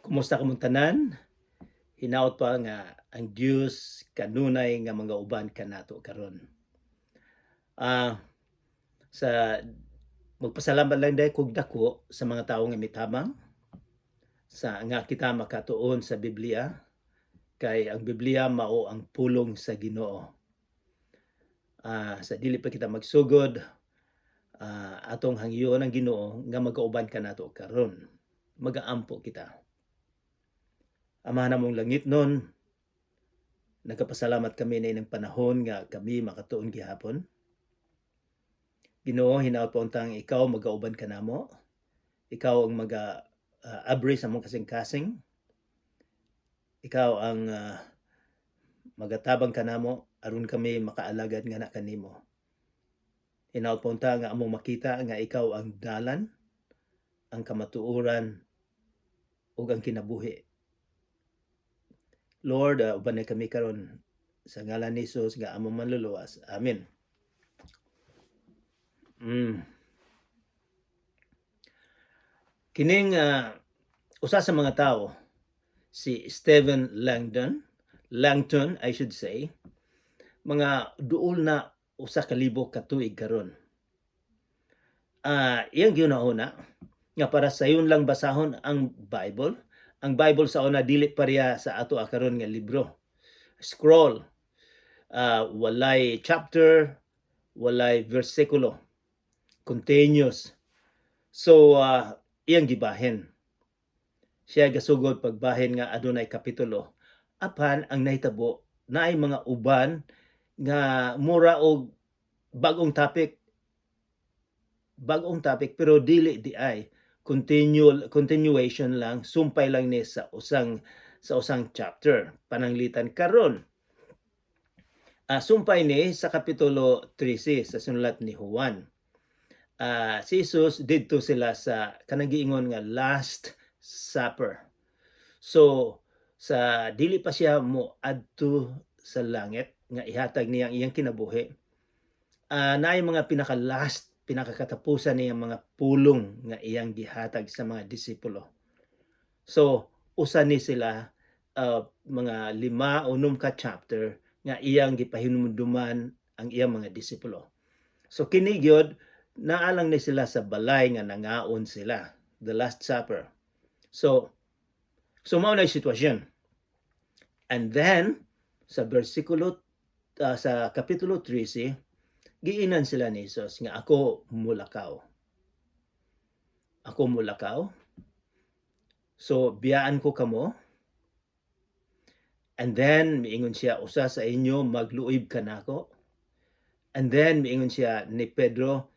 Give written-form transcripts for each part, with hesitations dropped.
Kumusta kamong tanan? Hinaot pa nga ang Dios kanunay nga mga uban kanato karon. Sa magpasalamat lang diay kog dako sa mga tawo nga mitabang sa nga kita makatuon sa Biblia, kay ang Biblia mao ang pulong sa Ginoo. Sa dili pa kita magsugod, atong hangyoon ang Ginoo nga magauban kanato karon. Magaampo kita. Ama namong langitnon, nagapasalamat kami na ining panahon nga kami makatuon gihapon. Ginoo, hinaot pa untang ikaw magauban kanamo. Ikaw ang maga abri sa among kasing-kasing. Ikaw ang magatabang kanamo aron kami makaalagad nga na kanimo. Hinaot pa unta nga among makita nga ikaw ang dalan, ang kamatuoran ug ang kinabuhi. Lord, uban na kami karon sa ngalan ni Jesus nga among manluluwas. Amen. Kining usa sa mga tao, si Stephen Langdon, Langton I should say, mga duol na 1,000 ka tuig karon. Iyang gihuna-huna nga para sayon lang basahon ang Bible. Ang Bible sa una dili pareha sa ato karon nga libro. Scroll. Walay chapter, walay versikulo. Continuous. So iyang gibahin. Siya gasugod pagbahin nga adunay kapitulo. Apan ang nahitabo, naay mga uban nga mura og bag-ong topic. Bag-ong topic pero dili di ay continual continuation lang, sumpay lang ni sa usang chapter pananglitan karon. Sumpay ni sa kapitulo 13 sa sinulat ni Juan. Si Jesus didto sila sa kanang giingon nga Last Supper. So sa dili pa siya mo adto sa langit nga ihatag niya ang iyang kinabuhi, naay mga pinaka last, pinakakatapusan niyang mga pulong nga iyang gihatag sa mga disipulo. So usa ni sila mga 5 o 6 ka chapter nga iyang gipahinumduman ang iyang mga disipulo. So kini gyud naalang ni sila sa balay nga nangaon sila, the Last Supper. So mao na yung sitwasyon. And then sa versikulo sa kapitulo 13, giinan sila ni Jesus nga ako mulakaw. Ako mulakaw. So biyaan ko kamo. And then miingon siya, usa sa inyo magluib kanako. And then miingon siya ni Pedro,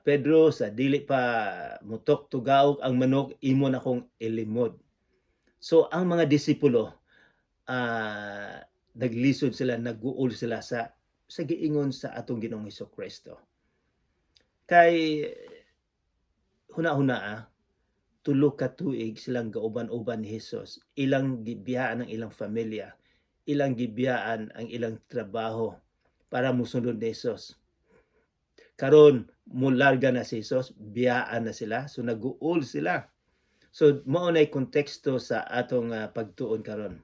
Pedro, sa dili pa mutok tugaok ang manok, imo na kong ilimod. So ang mga disipulo, naglisod sila, naguol sila sa giingon sa atong Ginoong Kristo. Kay huna-huna 3 ka tuig silang gauban-uban ni Jesus. Ilang gibiyaan ang ilang pamilya, ilang gibiyaan ang ilang trabaho para musunod ni Jesus. Karon mularga na si Jesus, biyaan na sila, so naguol sila. So mao nay konteksto sa atong pagtuon karon.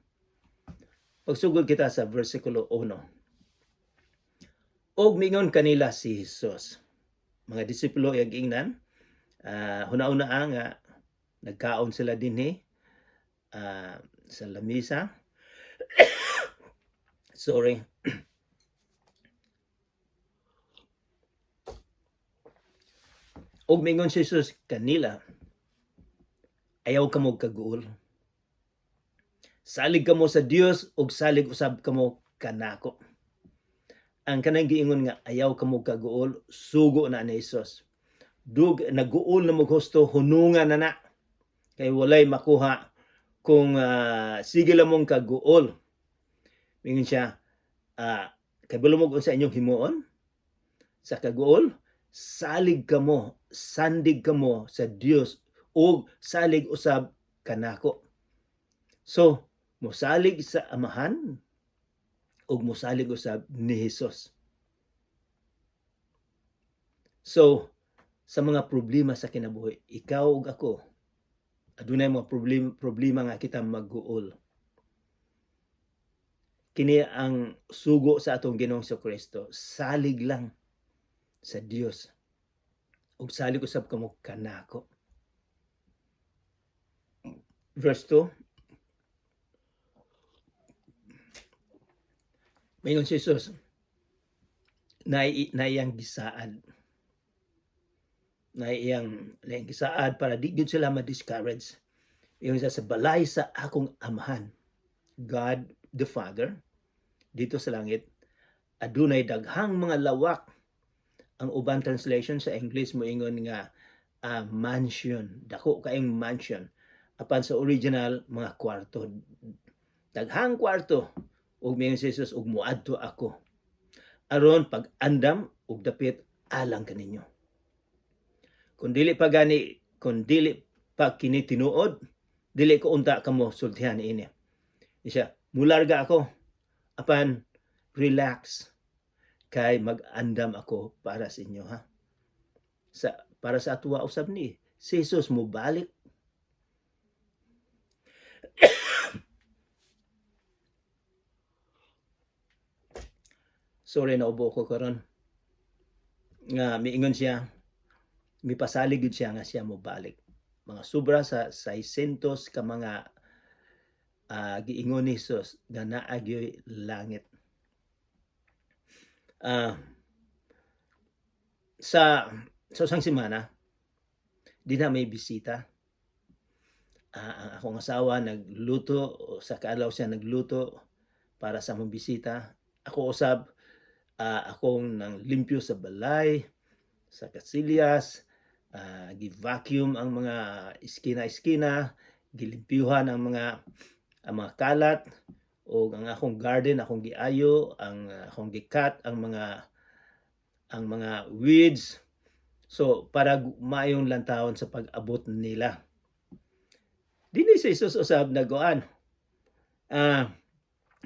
Pagsugod kita sa versikulo 1. Og mingon kanila si Jesus. Mga disipulo iyang giingnan, huna-huna nga nagkaon sila dinhi sa lamisa. Sorry. Og mingon si Jesus kanila, ayaw kamo kaguol. Salig kamo sa Dios ug salig usab kamo kanako. Ang kanang giingon nga ayaw kamo kaguol, sugo na ni Jesus. Dug naguol na mo husto, hunungan na na. Kay walay makuha kung sige lang mong kaguol. Mingon siya, kabalo mo unsa inyong himuon sa kaguol, salig kamo, sandig kamo sa Dios ug salig usab kanako. So, mosalig sa Amahan ug mosalig usab ni Jesus. So, sa mga problema sa kinabuhi, ikaw ug ako, Adunay mga problema nga kita magguol. Kini ang sugo sa atong Ginoong Kristo, salig lang sa Dios. Ug salig usab kamo kanako. Verse 2. Mayon si Jesus, na iyang gisaad. Na iyang gisaad para di gyud sila ma-discourage. Ingon siya, "Sa balay sa akong amahan," God the Father, dito sa langit, "adunay daghang mga lawak." Ang uban translation sa English moingon nga mansion, dako kaayong mansion. Apan sa original, mga kwarto. Daghang kwarto. Ug miingon si Jesus, "Ug muadto ako aron pag-andam og dapit alang kaninyo." Kung dili pa gani, kung dili pa kini tinuod, dili ko unta kamo sultihan ini. Siya, "Mularga ako, apan relax kay mag-andam ako para sa inyo," ha. Sa para sa atuwa usab ni si Jesus mobalik. Sorry, naubo ko karon. Nga miingon siya, mipasalig gud siya nga siya mobalik. Mga sobra sa 600 ka mga giingon ni Jesus nga naa gyoy langit. Sa usang semana di na may bisita. Ang akong asawa nagluto, sa kaadlaw siya nagluto para sa among bisita. Ako usab, akong nang limpyo sa balay, sa kasilyas, gi-vacuum ang mga iskina-iskina, gilimpyuhan ang mga kalat ug ang akong garden akong giayo, ang akong gi-cut ang mga weeds. So para maayong lantawon sa pag-abot nila. Dinhi si Jesus usab nagkuan.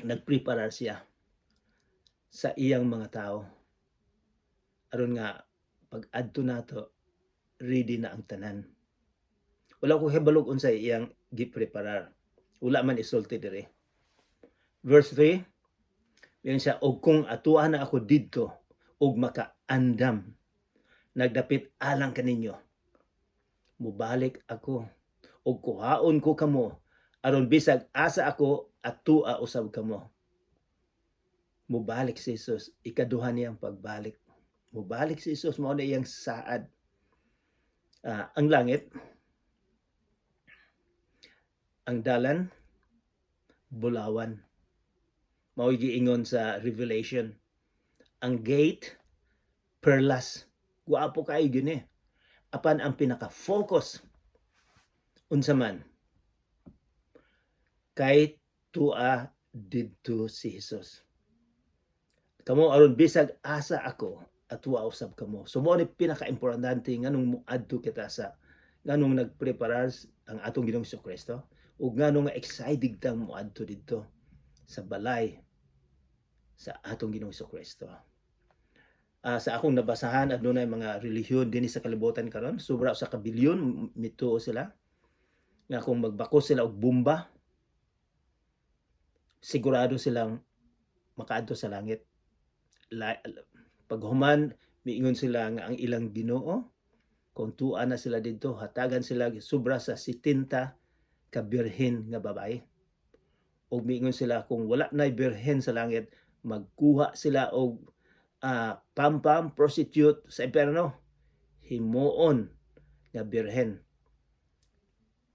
Nagpreparar siya sa iyang mga tao. Aron nga pag adto nato, ready na ang tanan. Wala ko hibalog unsay iyang gipreparar. Wala man isulti diri. Verse 3, yan siya, "Og kung atuan na ako didto og makaandam, nagdapit alang kaninyo, mubalik ako og kuhaon ko kamo aron bisag asa ako atua usab kamo." Mubalik si Jesus, ikaduha niyang pagbalik. Mubalik si Jesus, mao na iyang saad. Ang langit, ang dalan, bulawan. Mao'y giingon sa Revelation. Ang gate, perlas. Guwapo kaayo gini. Apan ang pinaka-focus, unsa man, kay tua didto si Jesus. Kamo aron bisag asa ako atua usab kamo. So mao ni pinaka-importante nganong moadto kita sa nganong nagpreparar ang atong Ginoong Kristo ug nganong nga excited tang moadto didto sa balay sa atong Ginoong Kristo. Sa akong nabasahan, adunay mga relihiyon dinhi sa kalibutan karon, sobra sa kabilyon mituo sila nga kung magbakos sila og bomba, sigurado silang makaadto sa langit. Paghuman miingon sila nga ang ilang Ginoo, kung tua na sila didto, hatagan sila sobra sa 70 ka birhen nga babae. Ug miingon sila kung wala nay birhen sa langit, magkuha sila og pampam prostitute sa impierno, himuon nga birhen.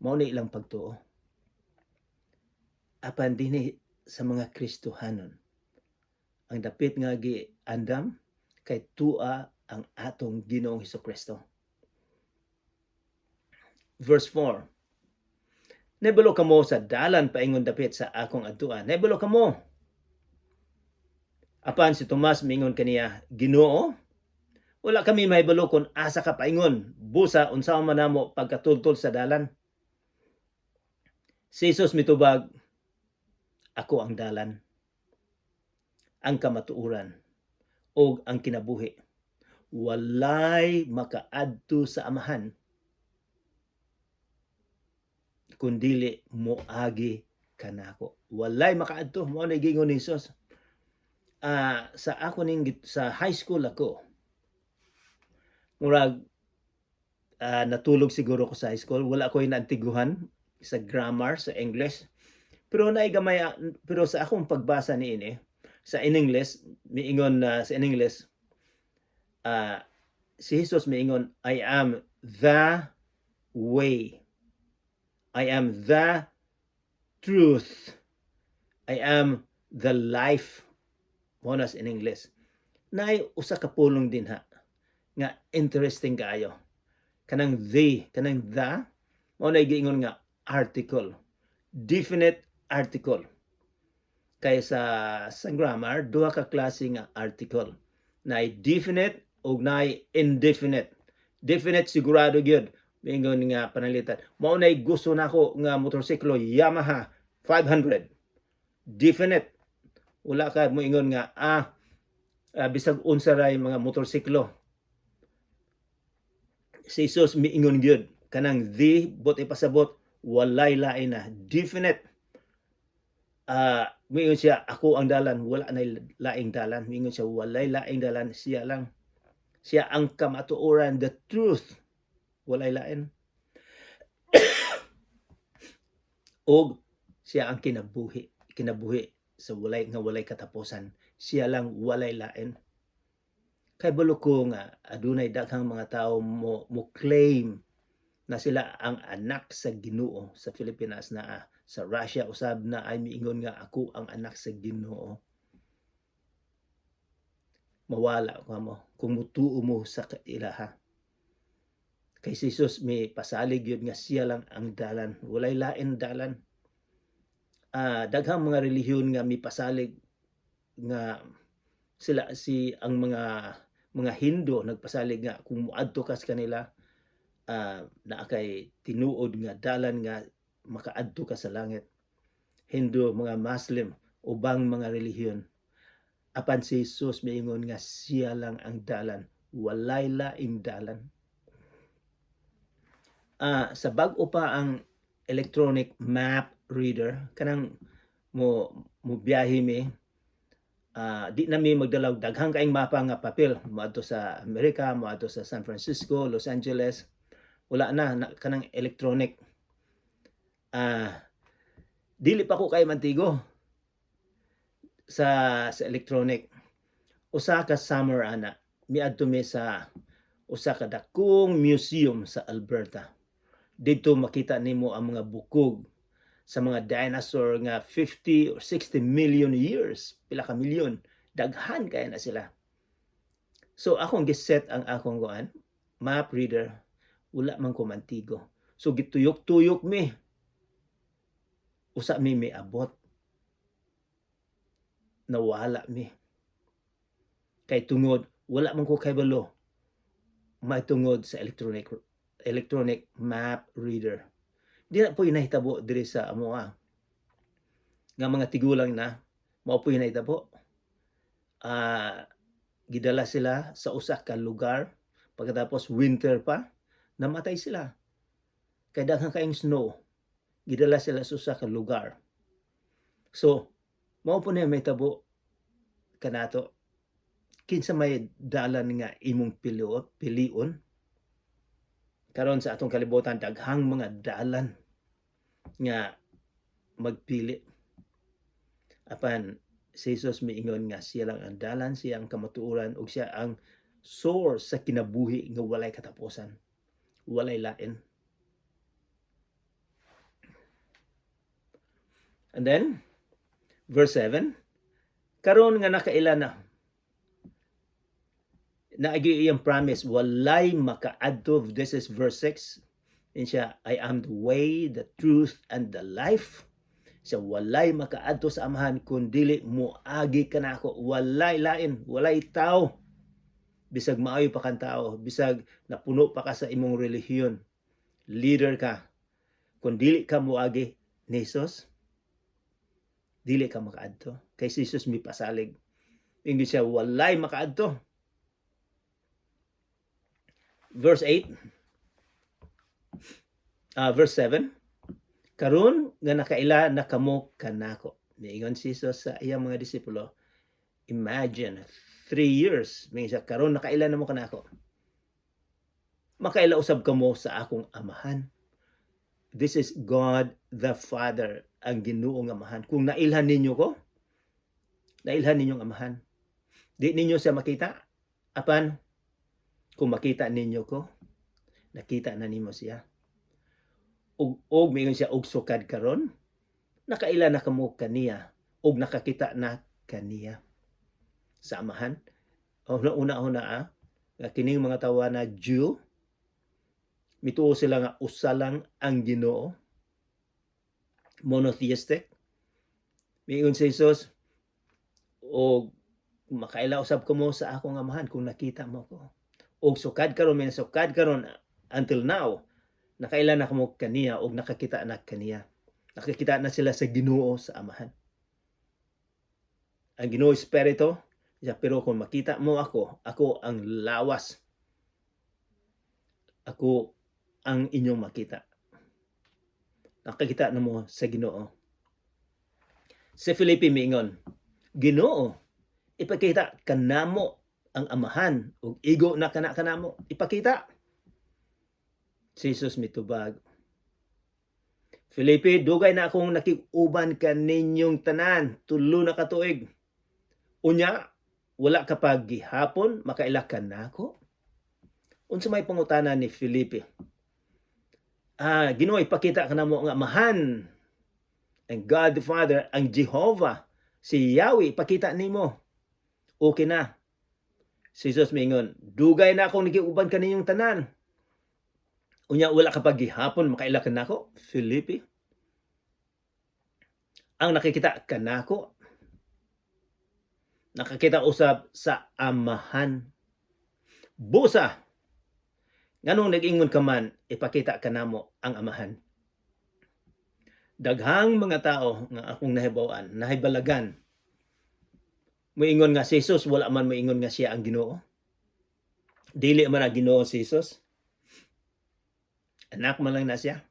Mao ni ilang pagtuo. Apan dinhi sa mga Kristohanon, ang dapit nga giandam kay tua ang atong Ginoong Kristo. Verse 4. "Nahibalo kamo sa dalan paingon dapit sa akong adtuan. Nahibalo kamo." Apan si Tomas mingon kaniya, "Ginoo, wala kami mahibalo kung asa ka paingon. Busa unsa man namo pagkatultol sa dalan?" Si Jesus mitubag, "Ako ang dalan, ang kamatuoran, ug ang kinabuhi. Walay makaadto sa Amahan Kun dili moagi kanako. Walay makaadto. Mao na giingon ni Jesus. Sa ako ning sa high school ako, murag natulog siguro ko sa high school, wala ko naantiguhan sa grammar sa English. Pero naay gamay, pero sa akong pagbasa niini sa in English, miingon na sa in English, si Jesus miingon, "I am the way. I am the truth. I am the life." Mao na in English. Naay usa ka pulong dinha nga interesting kaayo. Kanang the, mao na giingon nga article. Definite article. Kay sa grammar, duha ka klase nga article. Naay definite ug naay indefinite. Definite, sigurado gyud. Miingon nga pananglitan, "Mao nay gusto nako nga motorsiklo, Yamaha 500." Definite. Wala ka moingon nga bisag unsa ray mga motorsiklo. Si Jesus miingon gyud kanang the, buot ipasabot walay lain na, definite. Miingon siya, "Ako ang dalan," wala na laing dalan. Miingon siya, walay laing dalan, siya lang. Siya ang kamatuoran, the truth. Walay lain. Og siya ang kinabuhi, kinabuhi sa walay nga walay katapusan. Siya lang, walay lain. Kay balo ko nga adunay daghang mga tao mo claim na sila ang anak sa Ginoo. Sa Pilipinas na, sa Russia usab na ay miingon nga ako ang anak sa Ginoo. Mawala ka mo kung mutuo mo sa ilaha. Kay si Jesus may pasalig yun nga siya lang ang dalan, walay lain dalan. Daghang mga relihiyon nga may pasalig nga sila si ang mga Hindu nagpasalig nga kung moadto ka sa kanila, naa kay tinuod nga dalan nga makaadto ka sa langit. Hindu, mga Muslim, ubang mga relihiyon. Apan si Jesus miingon nga siya lang ang dalan, walay laing dalan. Sa bag-o pa ang electronic map reader, kanang mo biyahe mi, di na mi magdala og daghang kaayong mapa nga papel moadto sa Amerika, moadto sa San Francisco, Los Angeles. Wala na, kanang electronic. Dili pa ko kay mantigo sa electronic. Usa ka summer ana, miadto mi sa usa ka dakong museum sa Alberta. Didto makita nimo ang mga bukog sa mga dinosaur nga 50 or 60 million years, pila ka milyon, daghan kaya na sila. So akong giset ang akong kuan, map reader, wala man ko mantigo. So gituyok-tuyok mi. Usa mi miabot. Nawala mi. Kay tungod wala man ko kabalo mahitungod sa electronic map reader. Di na po nahitabo diri sa amoa. Nga mga tigulang na, mao po nahitabo. Gidala sila sa usa ka lugar, pagkatapos winter pa, namatay sila. Kay daghan kaayong snow. Gidala sila sa usa ka lugar. So, mao po na mahitabo kanato. Kinsa may dalan nga imong pilion? Karon sa atong kalibutan, daghang mga dalan nga magpili. Apan si Jesus miingon nga siya lang ang dalan, siya ang kamatuoran ug siya ang source sa kinabuhi nga walay katapusan. Walay lain. And then verse 7, karon nga nakaila na naagi iyang promise, walay makaadto. This is verse 6. And siya, "I am the way, the truth, and the life." Siya, "Walay makaadto sa Amahan kun dili moagi kanako." Walay lain, walay tao. Bisag maayo pa kang tao, bisag napuno pa ka sa imong relihiyon, leader ka, kung dili ka moagi ni Jesus, dili ka makaadto. Kay si Jesus mi pasalig. Ingon siya, walay makaadto. Verse 8, verse 7, Karon nga nakaila na kamo kanako. Niingon si Jesus sa iyang mga disipulo. Imagine, 3 years. Mingon siya, "Karon nakaila na mo kanako. Makaila usab kamo sa akong Amahan." This is God the Father, ang Ginoong Amahan. Kung nailhan ninyo ko, nailhan ninyong Amahan. Di ninyo siya makita. Apan, kung makita ninyo ko, nakita na nimo siya. Ug mingon siya, "Og sukad karon, nakaila na kamo kaniya ug nakakita na kaniya," sa Amahan. Una una nga kining mga tawa na Jew, mituo sila nga usa lang ang Ginoo, monotheistic. Miingon si Jesus, "Og makaila usab kamo sa akong Amahan kung nakita mo ko." Og sukad karon, may sukad karon, until now, nakaila na kamo kaniya og nakakita na kaniya. Nakakita na sila sa Ginoo sa Amahan. Ang Ginoo espiritu siya, pero kung makita mo ako, ako ang lawas. Ako ang inyong makita. Nakakita na mo sa Ginoo. Si Felipe miingon, "Ginoo, ipakita kanamo ang Amahan ug igo na kana kanamo. Ipakita." Si Jesus mitubag, "Felipe, dugay na akong nakig-uban kaninyong tanan, 3 na katuig. Unya, wala ka pa gihapon makaila kanako?" Unsa may pangutana ni Felipe? "Ah, Ginoo, ipakita kanamo ang Amahan." Ang God the Father, ang Jehovah, si Yahweh, ipakita nimo. Okay na. Si Jesus miingon, "Dugay na akong nakiuban kaninyong tanan. Unya wala ka pa gihapon makaila kanako, Felipe? Ang nakikita kanako, nakakita usab sa Amahan. Busa, nganong nag-ingon ka man, 'Ipakita kanamo ang Amahan'?" Daghang mga tao nga akong nahibaw-an, nahibalagan, moingon nga si Jesus wala man moingon nga siya ang Ginoo. Dili man ang Ginoo si Jesus. Anak man lang na siya.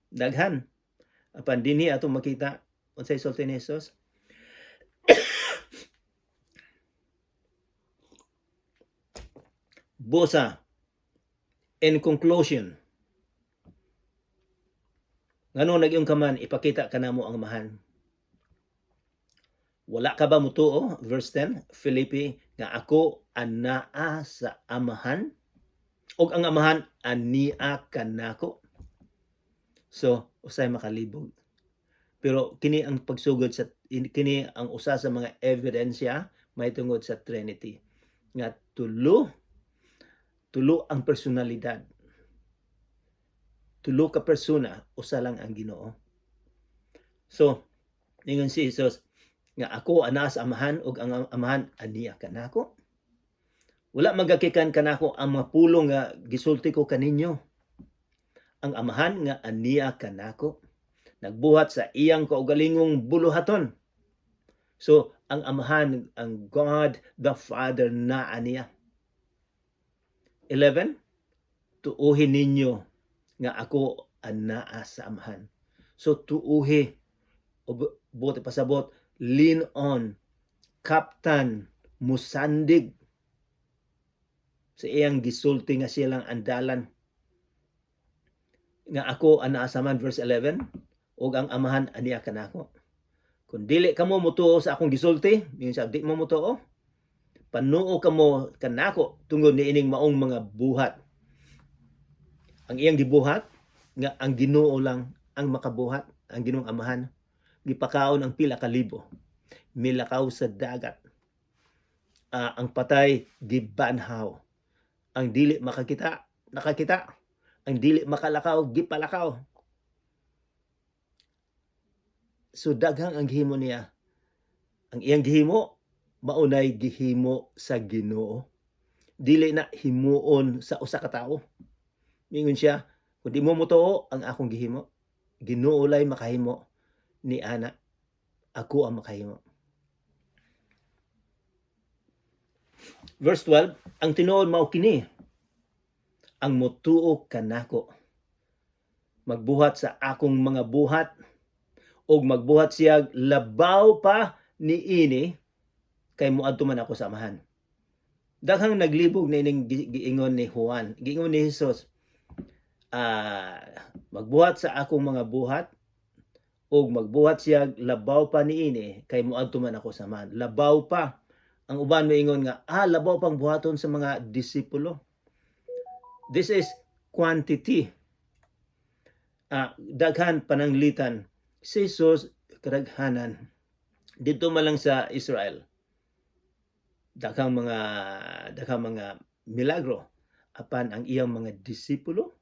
Daghan. Apan dinhi atong makita unsay sulti ni Jesus. Busa, in conclusion, ngano nag-ingon ka man, "Ipakita kanamo ang Amahan"? Wala ka ba mutuo, verse 10, Felipe, nga ako anaa sa Amahan ug ang Amahan ania kanako? So, usay makalibog. Pero kini ang pagsugod sa kini ang usa sa mga ebidensya mahitungod sa Trinity nga tulo tulo ang personalidad. Tulo ka persona, usa lang ang Ginoo. So, ningon si Jesus nga ako anaa sa Amahan ug ang Amahan ania kanako. Wala magagikan kanako ang mga pulong nga gisulti ko kaninyo. Ang Amahan nga ania kanako nagbuhat sa iyang kaugalingong buluhaton. So, ang Amahan, ang God the Father na aniya. 11, tuuhin ninyo nga ako anaa sa Amahan. So, tuuhi, o buot pasabot, lean on, kaptan, musandig sa iyang gisulti nga siya lang andalan nga ako anaa sa Amahan, verse 11, ug ang Amahan aniya kanako. Kung dili kamo mutuo sa akong gisulti, ingon siya, di mo mutuo, panuo kamo kanako tungod niining maong mga buhat. Ang iyang gibuhat nga ang Ginoo lang ang makabuhat, ang Ginoong Amahan. Gipakaon ang pila ka libo, milakaw sa dagat, ang patay gibanhaw, ang dili makakita nakakita, ang dili makalakaw gipalakaw. So daghang ang gihimo niya. Ang iyang gihimo maunay gihimo sa Ginoo, dili na himuon sa usa ka tawo. Mingon siya, "Kung di mo motuo ang akong gihimo, Ginoo lay makahimo ni ana, ako ang makahimo." Verse 12, ang tinuod mao kini: ang motuo kanako, Magbuhat sa akong mga buhat ug magbuhat siya labaw pa niini kay moadto man ako sa Amahan. Daghang naglibog na ining giingon ni Juan, giingon ni Jesus, magbuhat sa akong mga buhat ug magbuhat siya labaw pa niini kay moadto man ako sa Amahan. Labaw pa. Ang uban moingon nga labaw pang buhaton sa mga disipulo. This is quantity. Daghan pananglitan si Jesus, kadaghanan dito man lang sa Israel, daghang mga milagro, apan ang iyang mga disipulo,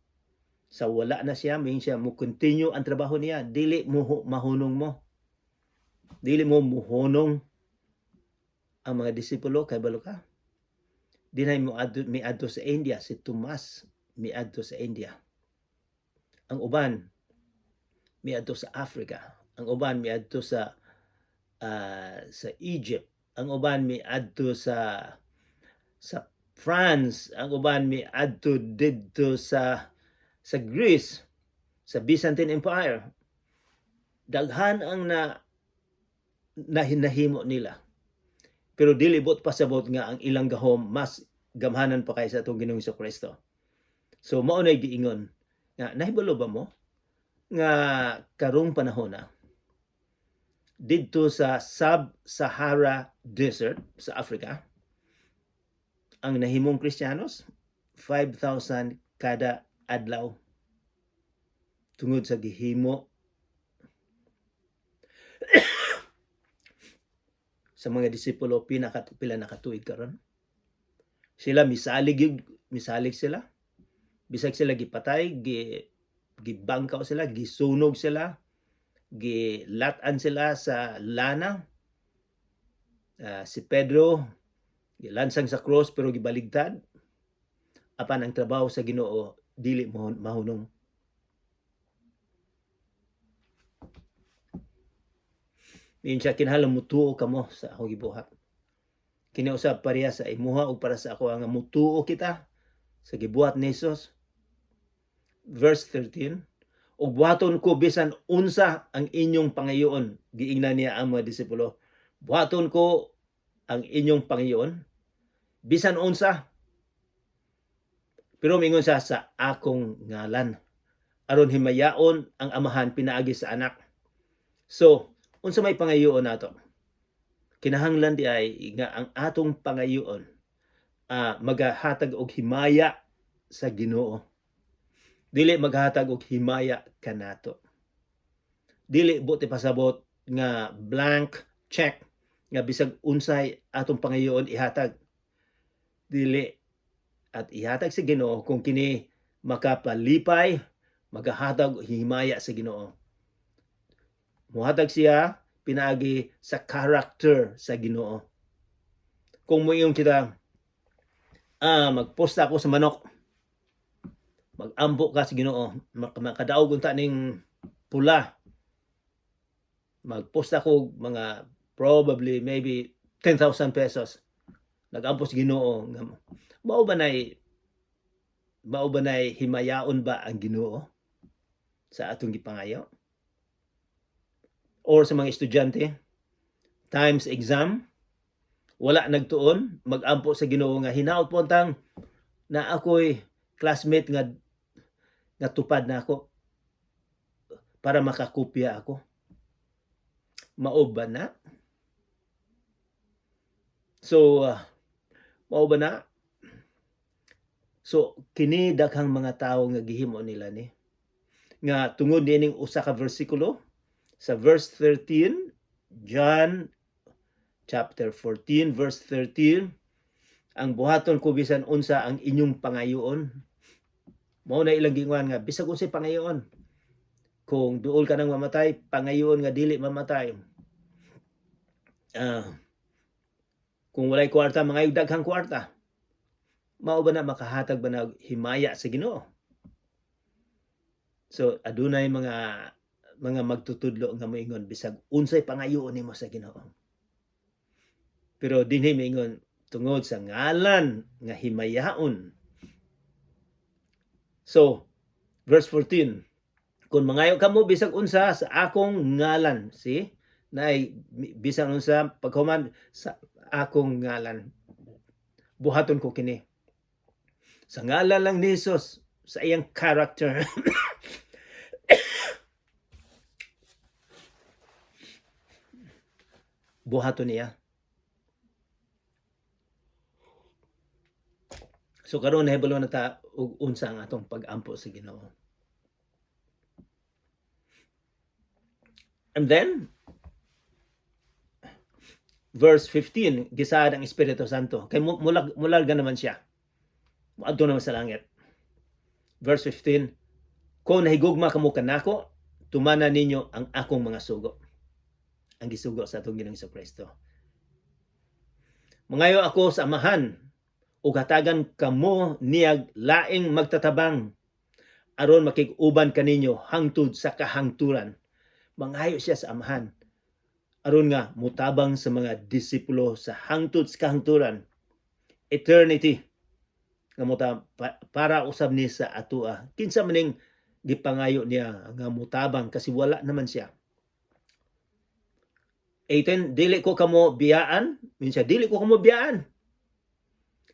sa wala na siya, moingon siya mo continue ang trabaho niya. Dili mo mahunong mo, dili mo muhunong ang mga disipulo. Kay balo ka, dinay mo adto, miadto sa India si Tomas, miadto sa India ang uban, miadto sa Africa ang uban, miadto sa Egypt ang uban, miadto sa France ang uban, miadto didto sa Greece, sa Byzantine Empire. Daghan ang na nahinahimo nila, pero dili buot pasabot nga ang ilang gahom mas gamhanan pa kaysa atong Ginoong Kristo. So mao nay giingon nga nahibalo ba mo nga karong panahon na didto sa Sub-Sahara Desert sa Africa, ang nahimong Kristiyanos 5,000 kada adlaw tungod sa gihimo sa mga disipulo pinaka pila na katuig karon? Sila misalig gyud, misalig sila bisag sila gipatay, gibangkaw sila, gisunog sila, gilat-an sila sa lana. Si Pedro gilansang sa cross pero gibaligtad, apan ang trabaho sa Ginoo dili mo mahunong. Miingon siya, kinahanglan mutuo kamo sa ako gibuhat. Kini usab pareha sa imuha ug para sa ako nga mutuo kita sa gibuhat ni Jesus. Verse 13, "Ug buhaton ko bisan unsa ang inyong pangayoon." Giingnan niya ang mga disipulo. "Buhaton ko ang inyong pangayoon bisan unsa." Pero mingon siya, "Sa akong ngalan, aron himayaon ang Amahan pinaagi sa Anak." So, unsa may pangayoon nato? Kinahanglan di ay nga ang atong pangayoon magahatag og himaya sa Ginoo. Dili maghatag og himaya kanato. Dili buot ipasabot nga blank check nga bisag unsay atong pangayoon ihatag. Dili at ihatag sa Ginoo kung kini makapalipay, magahatag og himaya sa Ginoo. Muhatag siya pinaagi sa character sa Ginoo. Kung moingon kita, magposta ako sa manok, magampo ka sa Ginoo, makadaog unta ning pula, magposta ko mga probably maybe 10,000 pesos. Nagampo sa Ginoo nga mao ba nay himayaon ba ang Ginoo sa atong gipangayo? Or sa mga estudyante, times exam, wala nagtuon, magampo sa Ginoo nga hinaot po tang na ako'y classmate nga tupad na ako para makakopya ako. Mao ba na? So, mao ba na? So, kini daghang mga tawo nga gihimo nila ni. Nga tungod niining usa ka bersikulo sa verse 13, John chapter 14 verse 13, ang buhaton ko bisan unsa ang inyong pangayoon. Mao na ilang giingon nga bisag unsay pangayoon. Kung duol ka nang mamatay, pangayoon nga dili mamatay. Kung walay kwarta, mangayog daghang kwarta. Mao ba na makahatag ba na og himaya sa Ginoo? So adunay mga magtutudlo nga moingon bisag unsay pangayoon nimo sa Ginoo. Pero dinhi moingon tungod sa ngalan nga himayaon. So verse 14, Kung mangayo kamo bisag unsa sa akong ngalan, see? Naay bisan unsa paghuman sa akong ngalan. Buhaton ko kini. Sa ngalan lang ni Jesus, sa iyang character. Buhaton niya. So karon nahibalo na ta og unsa ang atong pag-ampo sa Ginoo. And then verse 15, gisaad ang Espiritu Santo. Kay mularga naman siya. Muadto naman sa langit. Verse 15, "Kung nahigugma kamo kanako, tumana ninyo ang akong mga sugo." Ang gisugo sa atong Ginoong Kristo. "Mangayo ako sa Amahan ug hatagan kamo niyag laing magtatabang aron makig-uban kaninyo hangtod sa kahangturan." Mangayo siya sa Amahan aron nga mutabang sa mga disipulo sa hangtod sa kahangturan, eternity nga para usab ni sa atoa. Kinsa maning gipangayo niya nga mutabang kasi wala naman siya? 18, "Dili ko kamo biyaan." Minsa, "Dili ko kamo biyaan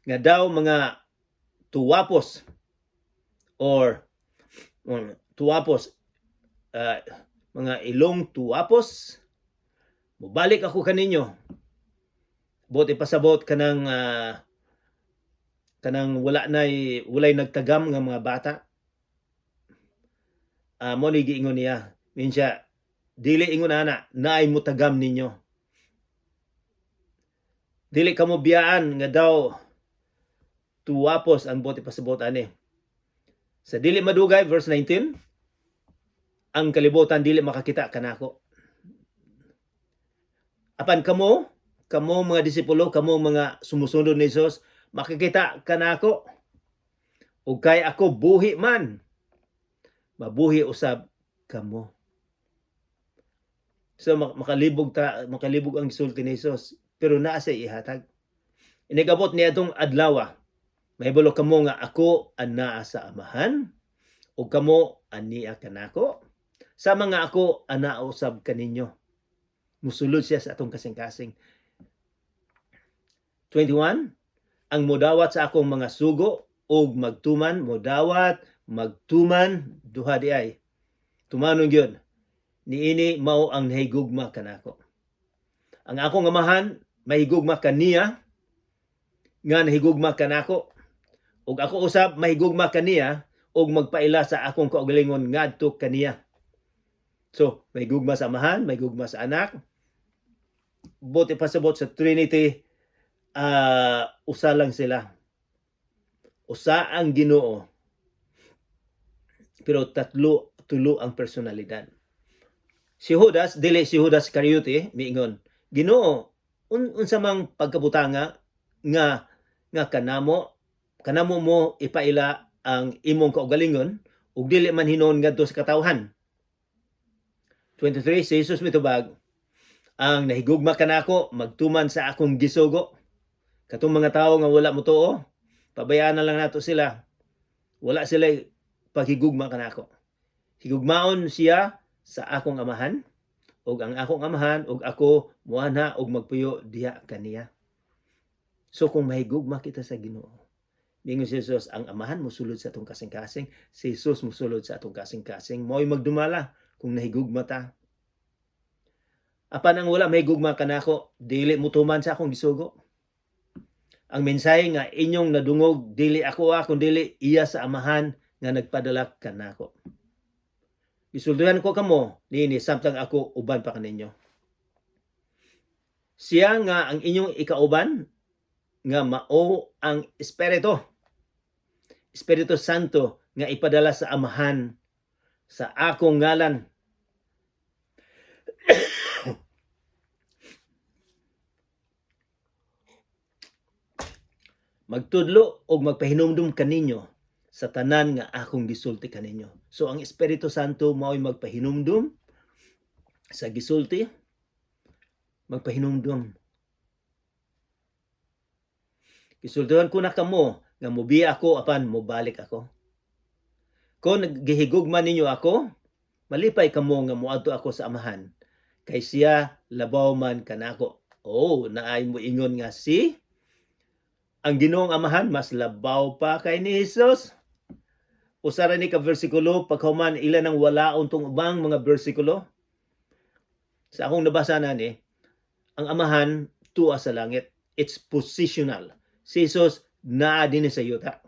nga daw mga tuwapos or tuwapos, mga ilong tuwapos. Mubalik ako kaninyo." Buot ipasabot kanang wala nay walay nagtagam nga mga bata. Mo ni giingon niya. Minsa, "Dili ingon ana, naay mutagam ninyo. Dili kamo biyaan nga daw tuwapos," ang buot ipasabot ani. Sa dili madugay, verse 19, "ang kalibutan dili makakita kanako. Apan kamo, kamo mga disipulo, kamo mga sumusunod ni Jesus, makikita kanako. Ug kay ako buhi man, mabuhi usab kamo." So makalibog ta, makalibog ang gisulti ni Jesus, pero naa siya ihatag. "Inigabot niya atong adlaw, mahibalo kamo nga ako anaa sa Amahan ug kamo ania kanako, sama nga ako anaa usab kaninyo." Musulod siya sa atong kasing-kasing. 21, "Ang mudawat sa akong mga sugo ug magtuman," mudawat, magtuman, duha di ay. Tumanon gyud. "Niini mao ang nahigugma kanako. Ang akong Amahan mahigugma kaniya nga nahigugma kanako. Ug ako usab mahigugma kaniya ug magpaila sa akong kaugalingon ngadto kaniya." So, may gugma sa Amahan, may gugma sa Anak. Buot ipasabot sa Trinity, usa lang sila. Usa ang Ginoo. Pero tatlo, tulo ang personalidad. Si Judas, dili si Judas Iscariote, miingon, "Ginoo, unsa mang pagkabutanga nga kanamo mo ipaila ang imong kaugalingon ug dili man hinuon ngadto sa katawhan?" 23, si Jesus mitubag, "Ang nahigugma kanako magtuman sa akong gisugo." Katong mga tawo nga wala motuo, pabayaan na lang nato sila. Wala sila paghigugma kanako. Higugmaon siya sa akong Amahan ug ang akong Amahan ug ako muanha ug magpuyo diha kaniya. So kung mahigugma kita sa Ginoo, ningon si Jesus, ang Amahan mosulod sa atong kasing-kasing, si Jesus mosulod sa atong kasing-kasing, mao'y magdumala kung nahigugma ta. "Apan ang wala mahigugma kanako, dili motuman sa akong gisugo. Ang mensahe nga inyong nadungog dili ako kun dili iya sa Amahan nga nagpadala kanako. Gisultihan ko kamo niini samtang ako uban pa kaninyo. Siya nga ang inyong ikauban nga mao ang Espiritu Santo nga ipadala sa Amahan sa akong ngalan." "Magtudlo og magpahinumdum kaninyo sa tanan nga akong gisulti kaninyo." So ang Espiritu Santo mao'y magpahinumdum sa gisulti, magpahinumdum. "Gisultihan ko na kamo nga mubiya ako apan mobalik ako. Kung gihigugma ninyo ako, Malipay kamo nga moadto ako sa Amahan, kay siya labaw man kanako. Oh, naay moingon nga si ang Ginoong Amahan mas labaw pa kay ni Jesus. Usa ra ni ka bersikulo paghuman ila nang walaon tong ubang mga bersikulo. Sa akong nabasa na ni, ang Amahan tuwa sa langit. It's positional. Si Jesus naa dinhi sa yuta.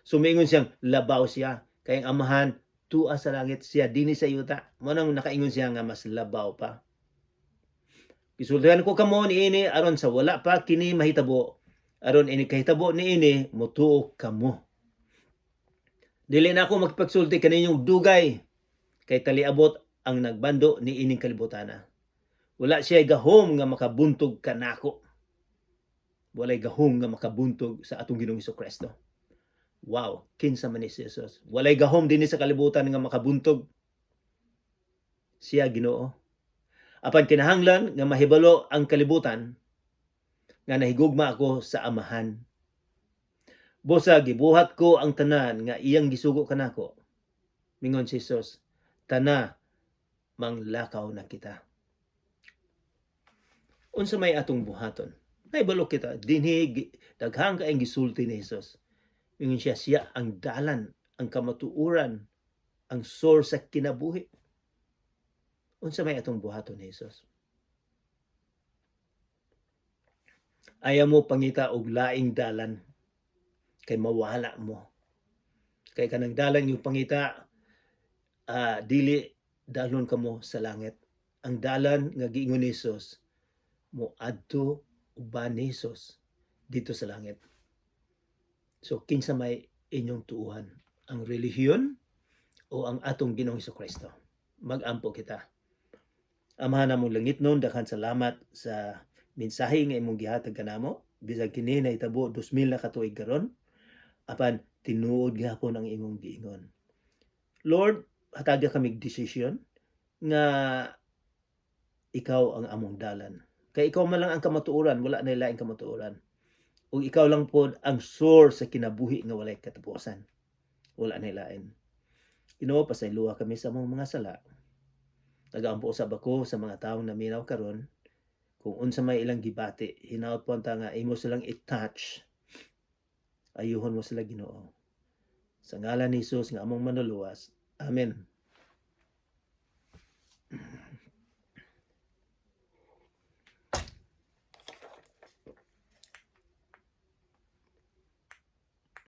So miingon siyang labaw siya. Kay ang Amahan tuwa sa langit, siya dinhi sa yuta. Mao nang nakaingon siya nga mas labaw pa. Gisultihan ko kamo niini aron sa wala pa kini mahitabo, aron ini kahitabo niini motuo kamo. Dili na ako magpagsulti kaninyong dugay kay taliabot ang nagbando niining kalibutana. Wala siya gahom nga makabuntog kanako. Walay gahom nga makabuntog sa atong Ginoong Kristo. Wow, kinsa man ni si Jesus. Walay gahom dinhi sa kalibutan nga makabuntog. Siya Ginoo. Apan kinahanglan nga mahibalo ang kalibutan nga nahigugma ako sa Amahan. Busa gibuhat ko ang tanan nga iyang gisugo kanako. Mingon si Jesus, tana manglakaw na kita. Unsa may atong buhaton? Nahibalo kita dinhi daghan kaayong gisulti ni Jesus. Mingon siya, siya ang dalan, ang kamatuoran, ang source sa kinabuhi. Unsa may atong buhaton ni Jesus? Ayaw mo pangita og laing dalan kay mawala mo. Kay kanang dalan yung pangita, dili dalon kamo sa langit. Ang dalan nga giingon ni Jesus mo adto uban ni Jesus dito sa langit. So kinsa may inyong tuuhan, ang relihiyon o ang atong Ginoong Kristo? Mag-ampo kita. Amahan namong langitnon, daghan salamat sa mensahe nga imong gihatag kanamo bisag kini nahitabo 2000 na ka tuig karon, apan tinuod gihapon ang imong giingon. Lord, hataga kami desisyon nga ikaw ang among dalan. Kay ikaw man lang ang kamatuoran, wala na laing kamatuoran. Ug ikaw lang pod ang source sa kinabuhi nga walay katapusan. Wala na lain. Ginoo, pasayloa kami sa among mga sala. Nagaampo usab ako sa mga taong naminaw karon kung unsa may ilang gibati, hinaot po ang nga imo silang i-touch. Ayuhon mo sila, Ginoo. Sa ngalan ni Jesus nga among Manluluwas. Amen.